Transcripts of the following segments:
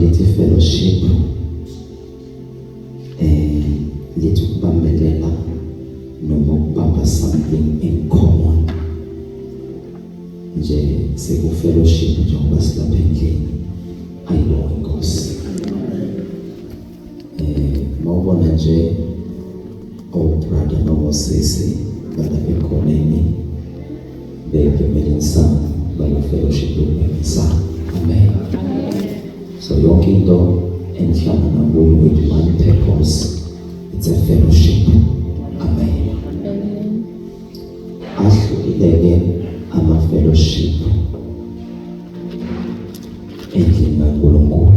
Malithi fellowship, lithi ukubambelela noma ukubamba something in common nje. Siku fellowship njengoba silapha endlini. Ayibonge Inkosi. Mawubona nje oh brother noma sisi balapha ekhoneni bebemele sama baku fellowship yokumemisa. Amen. So yonke into enihlangana kuyo with one purpose, it's a fellowship. Amen. Ahlukile-ke ama-fellowship endlini kaNkulunkulu.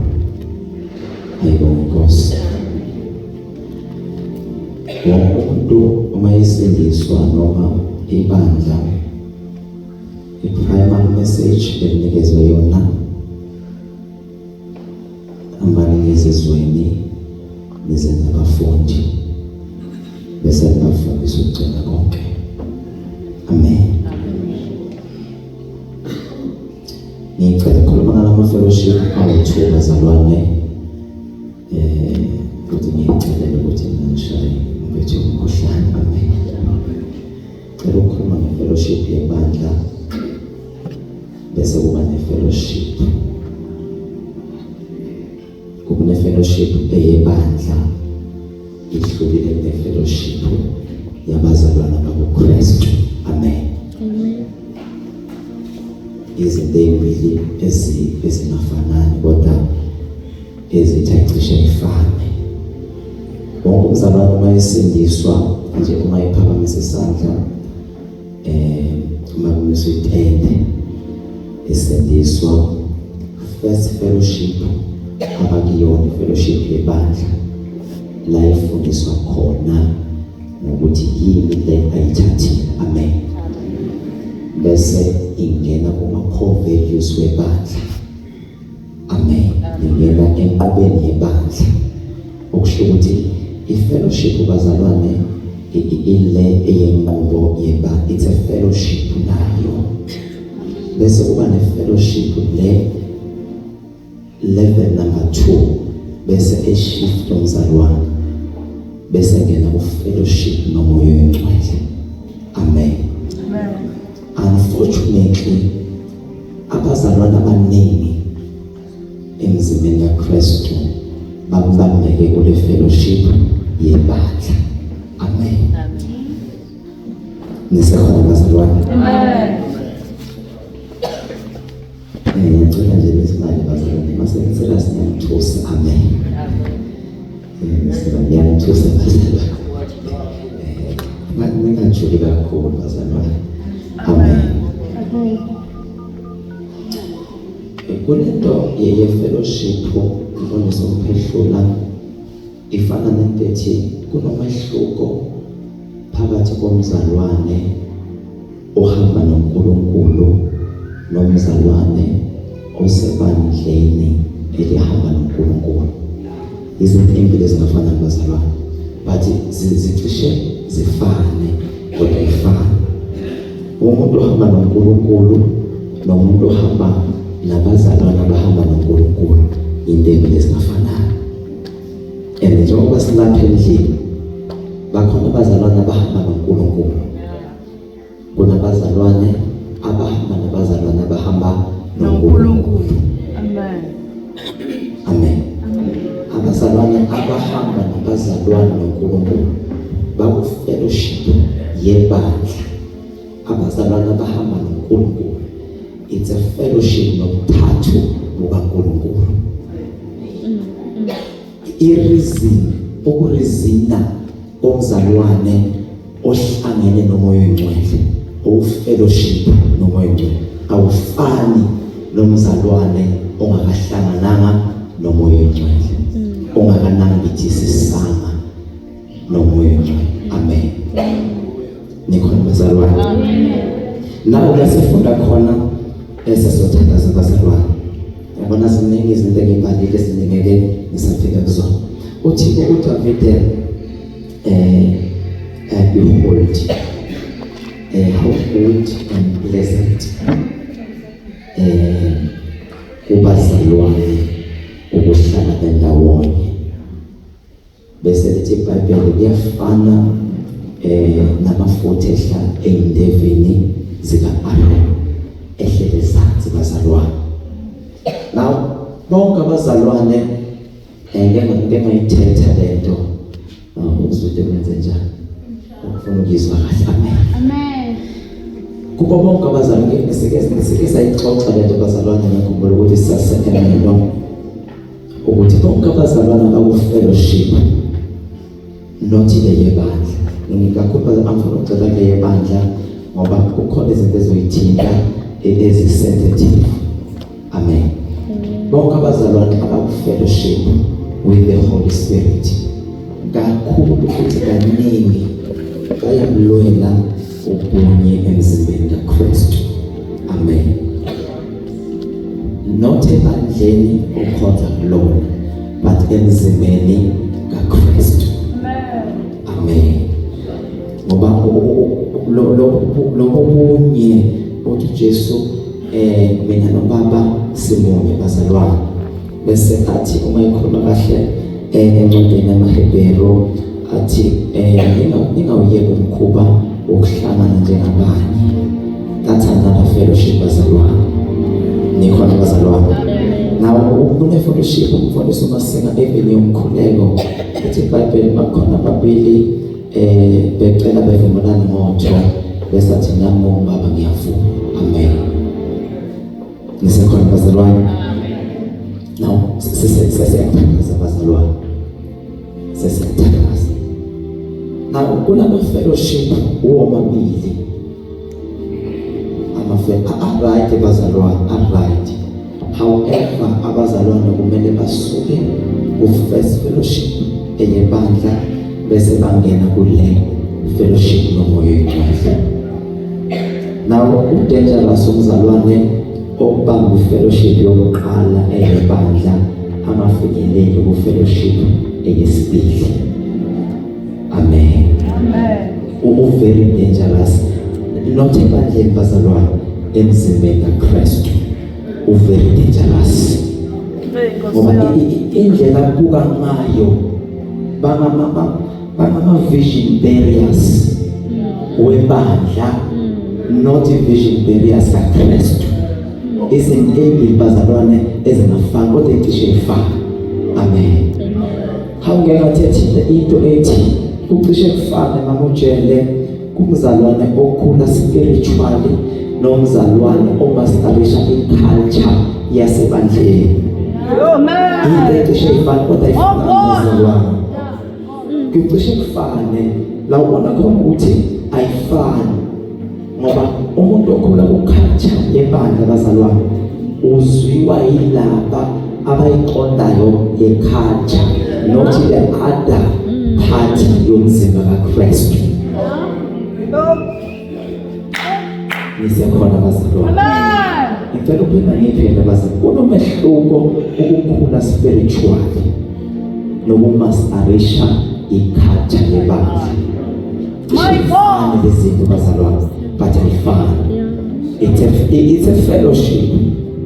Ayibonge Inkosi. Wonke umuntu uma esindiswa noma ibandla, i-primary message elinikezwe yona, hambani ngezizweni nizenze abafundi bese nibafundisa ukugcina konke. Amen. Ngicela ukukhuluma ngalama fellowship awu-2, bazalwane, futhi ngiyicela ukuthi ngishaye ngiphethe umkhuhlane. Amen. Cela ukukhuluma nge-fellowship yebandla bese kuba ne-fellowship, kune-fellowship eyebandla, ihlukile kune-fellowship yabazalwana bakuKristu. Amen. Amen. Izinto ey'mbili ezingafanani kodwa ezithi acishe ifane. Wonke umzalwane uma esindiswa nje, uma ephakamisa isandla, uma kumiswa itende esindiswa, first fellowship abakuyona fellowship yebandla, la ifundiswa khona ngokuthi yini le ayithathile. Amen. Bese ingena kuma core values webandla. Amen. Ingena enqubeni yebandla, okusho ukuthi i-fellowship, bazalwane, ile eyenqubo yebandla. It's a fellowship nayo. Bese kuba ne-fellowship le level number 2, bese eshift umzalwane, bese ngena ku fellowship noMoya oNgcwele. Amen. Amen. Unfortunately, abazalwane abaningi emzimbeni kaKristu bambambeke kule fellowship yebandla. Amen. Nisekhona, bazalwane? Amen. Ngicela nje nisimale, bazalwane, mase ngicela siyamthusa. Amen. Amen. Ngiyamthusa, bazalwane. Ningajuli kakhulu, bazalwane. Amen. Amen. Kunento ye-fellowship, mfundisi umphehlula, ifana nento ethi kunomehluko phakathi komzalwane ohamba noNkulunkulu nomzalwane osebandleni elihamba noNkulunkulu. Izinto ey'mbili ezingafanani, bazalwane, but zicishe zifane kodwa ifani. Umuntu ohamba noNkulunkulu nomuntu ohamba nabazalwane abahamba noNkulunkulu, into ey'mbili ezingafanani. And njengoba silapha endlini, bakhona abazalwane abahamba noNkulunkulu, kunabazalwane abahamba nabazalwane abahamba noNkulunkulu. Amen. Amen. Abazalwane abahamba nabazalwane noNkulunkulu baku-fellowship yebandla. Abazalwane abahamba noNkulunkulu, it's a fellowship nobuthathu bukaNkulunkulu. I-reason, ukurizina komzalwane ohlangene noMoya oNgcwele, owufellowship noMoya oNgcwele, awufani nomzalwane ongakahlangananga noMoya oNgcwele, ongakanambithisisanga noMoya oNgcwele. Amen. Nikhona, bazalwane? Amen. Nawo la sifunda khona esesothandaza, bazalwane. Yabona, ziningi izinto engibhalile eziningeke ngisafika kuzona. Uthi uDavide, "Behold, how good and pleasant kubazalwane." Ukuhlala bendawonye. Bese lithi iBhayibheli kuyafana namafutha ehla ey'ndevini zika-Aaron, ehlele ezansi, bazalwane. Now bonke abazalwane, ngeke ngayithetha lento, uzwide kwenze njani, ufuna ukuyizwa kahle. Amen. Amen. Kubo bonke abazalwane, ngisike sayixoxa lento, bazalwane. Ngikhumbula ukuthi sase-Ermelo, ukuthi bonke abazalwane baku-fellowship, not le yebandla. Ngikakhulu angifuna ukugxila kule yebandla ngoba kukhona izinto ezoyithinta ezi-sensitive. Amen. Bonke abazalwane abaku-fellowship with the Holy Spirit kakhulu futhi kaningi bayamlwela ubunye emzimbeni kaKristu. Amen. Not ebandleni okhonza kulona, but emzimbeni kaKristu. Amen. Ngoba lo bunye uthi Jesu, mina noBaba simunye, bazalwane. Bese athi uma ekhuluma kahle encwadini yamaHebheru, athi ningawuyeki umkhuba wokuhlangana njengabanye. That's another fellowship, bazalwane. Nikhona, bazalwane? Now kune fellowship, umfundisi uMasinga, even yomkhuleko, ithi iBhayibheli bakhona ababili becela bevumelana ngotho, bese athi nami uBaba ngiyavuma. Amen. Nisekhona, bazalwane? Now sesiyathandaza, bazalwane, sesiyathandaza. Now kulama fellowship womabili, ama-right, bazalwane, alright. However, abazalwane kumele basuke ku-first fellowship eyebandla bese bangena kule fellowship noMoya oyiNgcwele. Now udangerous umzalwane okubamba ifellowship yokuqala eyebandla angafinyeleli ku-fellowship eyesibili. Amen. Amen. U-very dangerous, not ebandleni, bazalwane, emzimbeni kaKristu u-very dangerous, ngoba indlela abuka ngayo, bangama vision bearers webandla, not vision bearers kaKristu. Izinto ey'mbili, bazalwane, ezingafani kodwa ecishe ifana. Amen. Hawu, ngeke ngathetha into ethi kucishe kufane, mama utshele kumzalwane okhula spiritually nomzalwane omasterisha iculture yasebandleni. Amen. Into ecishe ifane kodwa ayifani, bazalwane. Kucishe kufane la ubona khona ukuthi ayifani, ngoba umuntu okhula kuculture yebandla, bazalwane, uzwiwa yilaba abayiqondayo le culture, not the other part yomzimba kaKristu. Nisekhona, bazalwane? Amen. Ngicela ukuphinda ngiphinde, bazalwane. Kunomehluko ukukhula spiritually nokumasterisha iculture yebandla. My God. Lezi zinto, bazalwane, but ayifani. It's a fellowship,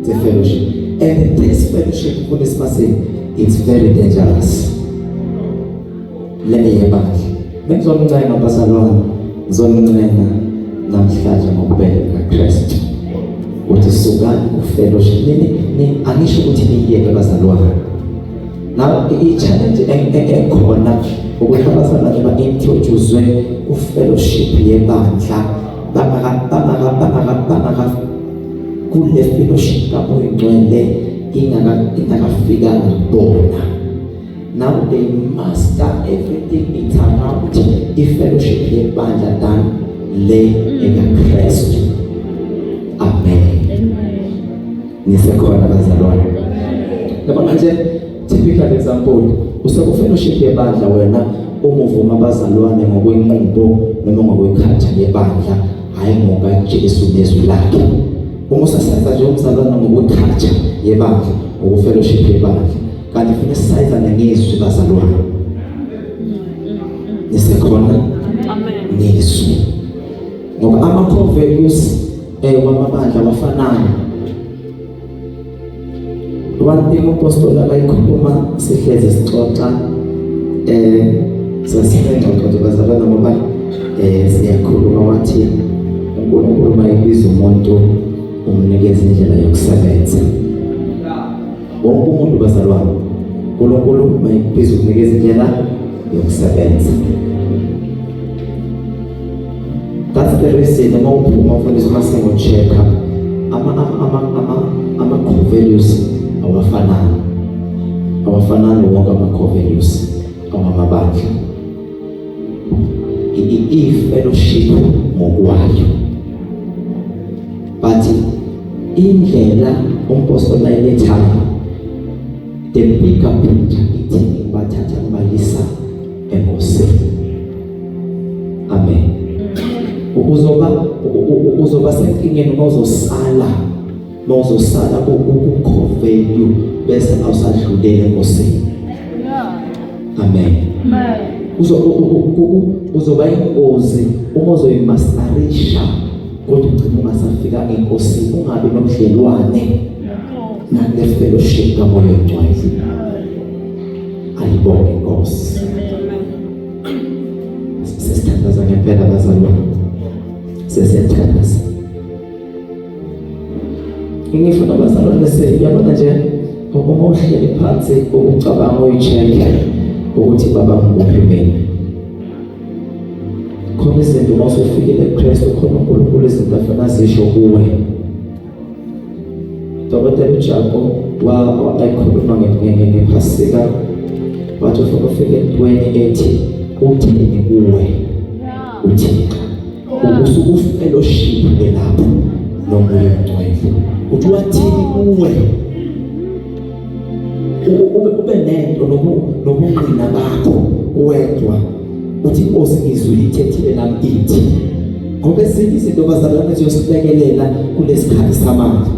it's a fellowship, and this fellowship, kunesimase, it's very dangerous le yebandla. Bengizoncenga, bazalwane, ngizoncenga namhlanje ngokubele kaKristu ukuthi sukani ku-fellowship nini ni angisho ukuthi niyiyeke, bazalwane. Now i-challenge ekhona ukuthi abazalwane ba-introduce ku-fellowship yebandla bangaka kule fellowship kaMoya Ngcwele ingakafikanga kubona. Now they master everything, it's around i-fellowship yebandla than le ekaKristu. Amen. Nisekhona, bazalwane? Yabona nje, typical example, useku-fellowship yebandla wena, uma uvuma abazalwane ngokwenqubo noma ngokweculture yebandla, hayi ngokaJesu nezwi lakhe. Uma usasenza nje umzalwane ngokweculture yebandla, ngokufellowship yebandla, kanti funa sisayizane ngezwi, bazalwane. Nisekhona? Ngezwi, ngoba ama-core values wamabandla wafanayo. One thing uPostoli akayikhuluma, sihlezi sixoxa, sasinengxoxo nje bazalwane, ngoba siyakhuluma, wathi uNkulunkulu mayebiza umuntu umnikeza indlela yokusebenza. Wonke umuntu bazalwane, uNkulunkulu mayebiza umnikeza indlela yokusebenza. That's the reason uma uphuma, mfundisi, uma sengo-check-a ama-core values awafanani, awafanani wonke ama-core values awamabandla. I-fellowship ngokwayo, but indlela umpostoli ayilethayo, the bigger picture ithi bathatha bayisa enkosini. Amen. Uzoba senkingeni uma uzosala, mawuzosala ku-core value bese awusadlulele enkosini. Amen. Amen. Uzoba ingozi uma uzoyimasterisha kodwa ugcina ungasafika enkosini, ungabi nobudlelwane nale fellowship kaMoya oNgcwele. Ayibonge inkosi. Sesithandaza ngempela bazalwane, sesiyathandaza. Ngifuna bazalwane, siyabona nje uma uhleli phansi ukucabanga, uyi-check ukuthi baba ngikuphi mina. Khona izinto uma usufikile kuKristu, khona uNkulunkulu izinto afuna azisho kuwe. Dokotela uJaco wayekhuluma ngephasika, wathi ufuna ufike entweni ethi uthini kuwe uThixo, usuku-fellowship ke lapho noMoya oNgcwele, uthi wathini kuwe, ube nento nobungqina bakho wedwa, uthi inkosi izwi lithethile nami ithi, ngoba ezinye izinto bazalwane ziyosilekelela kulesikhathi samanje.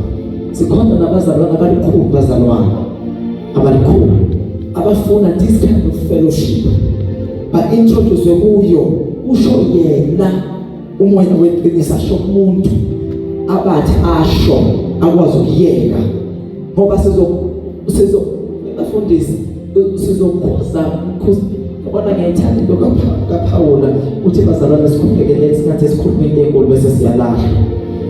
Sikhona nabazalwane abalikhulu, bazalwane abalikhulu abafuna this kind of fellowship, ba-introduce kuyo, usho yena umoya weqiniso, asho umuntu abathi asho akwazi ukuyeka, ngoba sizo bafundisi sizokhuza khuza. Yabona, ngiyayithanda into kaPhawula, uthi bazalwane sikhulekele, singathi sikhuluma into enkulu bese siyalahla,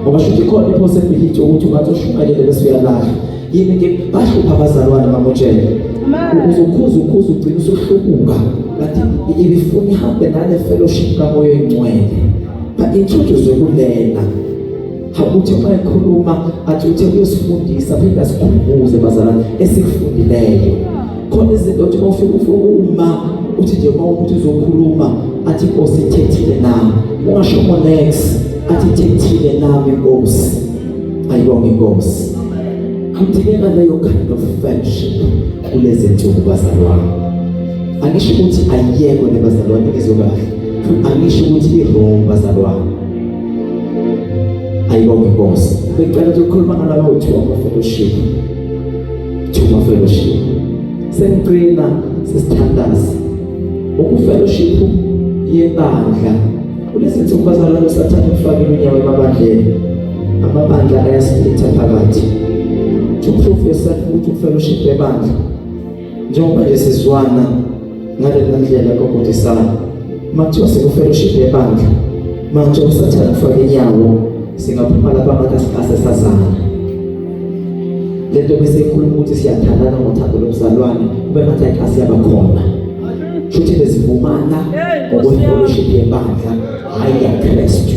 ngoba shuthi khona i-possibility ukuthi ungathi ushumayelele bese uyalahla. Yini ke bahlupha abazalwane mamutshele, uzokhuza ukhuza ugcina usuhlubuka, kanti ibifuna ihambe nale fellowship kaMoya oNgcwele, ba-introduce kulena. Uthi uma ekhuluma athi uthe uyosifundisa, phinde asikhumbuze bazalwane esikufundileyo. Khona izinto othi uma ufika uma uthi nje uma umuntu uzokhuluma athi inkosi ithethile nami, ungasho next athi ithethile nami inkosi. Ayibonge inkosi. Kudingeka leyo kind of fellowship kulezi nsuku bazalwane. Angisho ukuthi ayiyekho nebazalwane, ngizwe kahle, angisho ukuthi i-wrong bazalwane. Ayibonge inkosi. Bengicela nje ukukhuluma ngalabo two ama-fellowship, two ama-fellowship. Sengicina, sesithandaza. Ukufellowship yebandla kulezi nsuku bazalwane, sathanda ukufaka iminyawo emabandleni, amabandla ayasplitha phakathi. To prove yourself ukuthi ufellowship yebandla, njengoba nje sizwana ngale ndlela kokudisana, uma kuthiwa sikufellowship yebandla manje, usathane ufaka inyawo, singaphuma lapha ngathi asikase sazana. Lento bese ikhuluma ukuthi siyathandana ngothando lobuzalwane, kube ngathi ayikasi yaba khona, futhi bezivumana ngokwe-fellowship yebandla, hhayi yaKristu.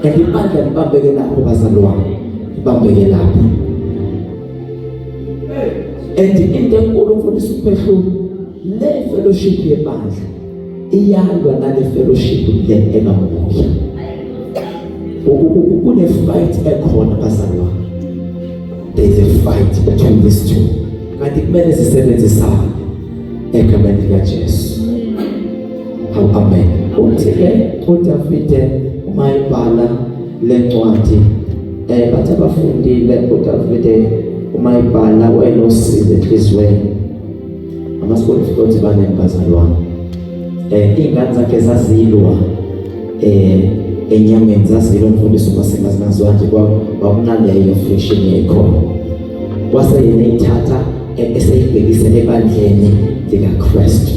And ibandla libambeke lapho bazalwane, libambeke lapho. And into enkulu, mfundisi uPhehlu, le fellowship yebandla iyalwa nale fellowship le ekamoya. Kune fight ekhona bazalwane, there is a fight between these two, kanti kumele sisebenzisane egameni likaJesu. Hawu, amen. Uthi ke uDavide uma ebhala lencwadi, bathi abafundile, uDavide uma ebhala wayenosizi enhliziyweni. Ama-school of baningi bazalwane, iy'ngane zakhe zazilwa enyameni, zazilwa, mfundisi, uma singazingazwa nje, kwakunaleyo friction yayikhona. Wase yena eyithatha eseyibhekise ebandleni likaKristu.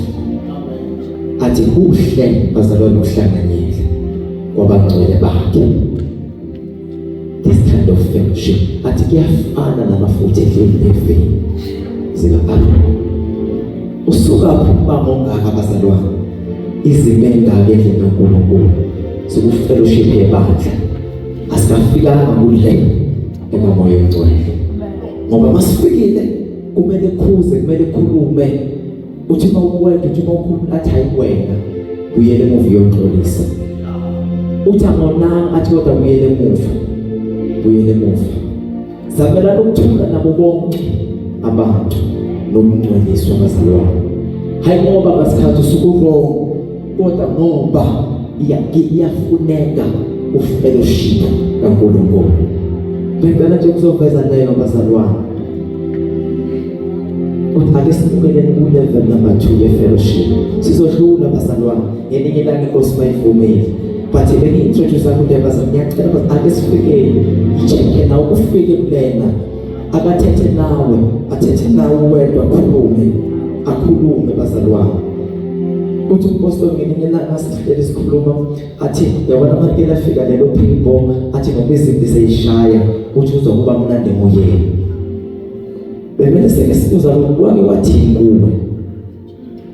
Athi kuhle bazalwane ukuhlanganyela kwabangcwele bakhe. This kind of fellowship, athi kuyafana namafutha endlini nevini zika-Aaron. Usuka phuma ongaka bazalwane, izinto engaka endlini kaNkulunkulu zikufellowship yebandla, asikafikanga kule ekamoya ongcwele, ngoba masifikile kumele khuze, kumele khulume. Uthi uma uwedwa, uthi uma ukhuluma, athi hayi wena, buyele emuva uyoxolisa. Uthi angonanga, athi kodwa buyele emuva, buyele emuva. Zamelana ukuthula nabo bonke abantu nokungcweliswa bazalwane, hayi ngoba ngasikhathi usuke wrong, kodwa ngoba iyafuneka ufellowship kaNkulunkulu. Ngicela nje ukuzoveza leyo bazalwane, ukuthi ake sibukeleni ku-level number 2 ye-fellowship. Sizodlula bazalwane ngelinye ilanga, inkosi mayivumile, but bengi-introduce kule bazalwane. Ngiyacela ake sifikeni, i-check-e nawe ufike kulena. Akathethe nawe, athethe nawe wedwa, akhulume, akhulume bazalwane. Uthi umpostoli ngelinye ilanga sihleli sikhuluma, athi yabona manje lafika lelo phimbo, athi noma izimpi seyishaya, uthi uzokuba mnandi emoyeni. Bemele seke sibuza lokhu, wake wathini kuwe?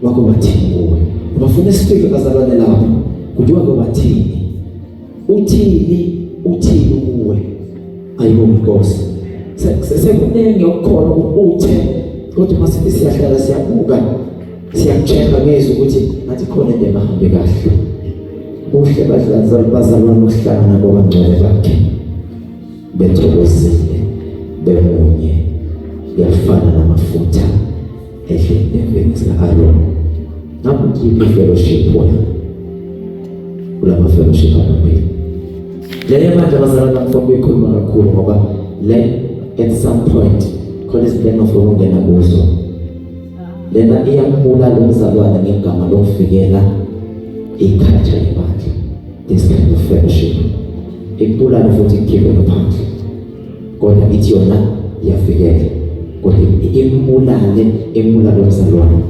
Wake wathini kuwe? Bafuna sifike bazalwane lapho, kuthi wake wathini, uthini, uthini kuwe? Ayibo Nkosi, sekuningi okukhona uthe, kodwa masithi siyahlala siyabuka, siyakuchecka ngezwe ukuthi ngathi khona into engahambi kahle. Kuhle bazalwane ukuhlangana kwabangcwele bakhe bethokozile bemunye, yafana namafutha ehle neveni zika-Aaron. Ngakho keep fellowship wena kulama fellowship amabili. Le manje abazalwane ngifuna ukuyikhuluma kakhulu, ngoba le at some point khona izinto engingafuni ukungena kuzo. Lena iyambulala umzalwane ngegama lokuvikela iculture yebandla. This kind of fellowship ikubulala futhi ikukhiphe ngaphandle, kodwa ithi yona iyavikela, kodwa imbulale, imbulale umzalwane.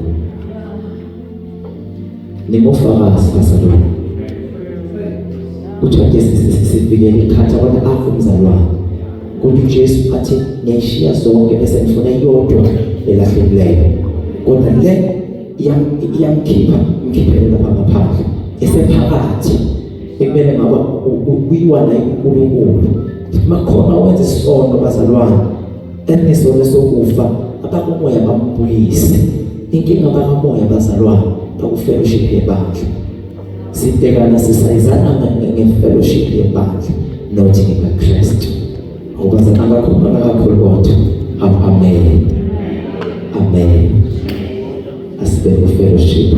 Ningofakazi bazalwane, kuthiwa nje sivikele ikhatha kodwa afe umzalwane, kodwa uJesu athi ngiyayishiya zonke bese ngifuna iyodwa elahlekileyo, kodwa le iyamkhipha, imkhiphele lapha ngaphandle esephakathi ekumele ngaba kuyiwa naye uNkulunkulu. Makhona wenza isono bazalwane, enesono sokufa, abakumoya bambuyise. Inkinga bakamoya bazalwane bakufellowship yebandla, sibhekana sisayizana ngefellowship yebandla, not ngekaKristu. Ngoba angakhuluma kakhulu, kodwa amen, amen, asibe kufellowship.